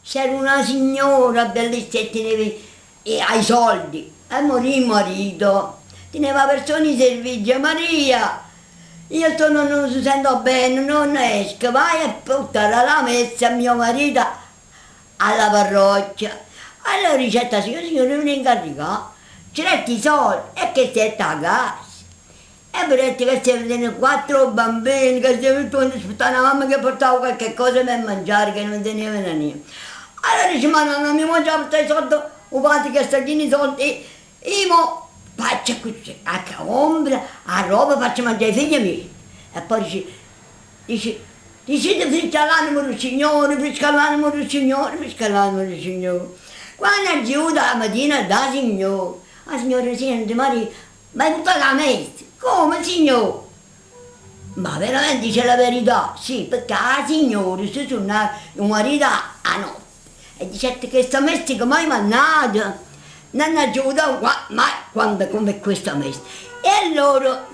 C'era una signora bellissima e tenev 'e soldi e morì il marito, teneva 'a persona 'e servizio, Maria, io sto non mi sento bene, non esco, vai a portare la messa a mio marito alla parrocchia. Allora dicette 'a signora, signora nun incaricà, ci dette 'e soldi e chest jett 'a casa. E vedette che stev quattro bambini che stev tutt quant aspettann 'a mamma che portava qualche cosa per mangiare che non tenevano niente. Allora dice, ma nonna mia mo già portà 'e sord 'o padre che sta chin 'e soldi, io mo faccio accussì, 'a compro 'a roba, faccio mangià 'e figli miei. E poi dice, dice, dicite frisca all'anima do Signore, frisca all'anima do Signore, frisca all'anima do Signore. Quando è ghiuta 'a matina da signora, 'a signora siente Maria, m'hai purtat 'a messa? Come signò? Ma veramente dice la verità? Sì, perché 'a signora si sunnava 'o marito 'a notte e dicette chesta messa che m'hai mannato non è giuta mai quando come questa messa. E allora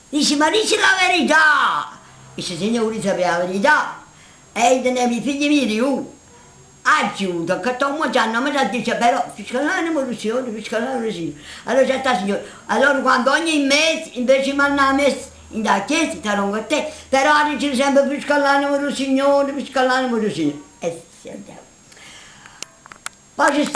dice, ma dici la verità! Dice, signore, sapeva la verità. E io tenevo i figli miei uno. Aiuto, che sto mangiando, mangiando, dice però, frisca l'anima do Signore, frisca l'anima do Signore. Allora c'è sta signora, allora quando ogni mese invece di mandare la messa in da chiesa, te lo a te, però dice sempre frisca l'anima do Signore, frisca l'anima do Signore. E si andiamo. Poi ci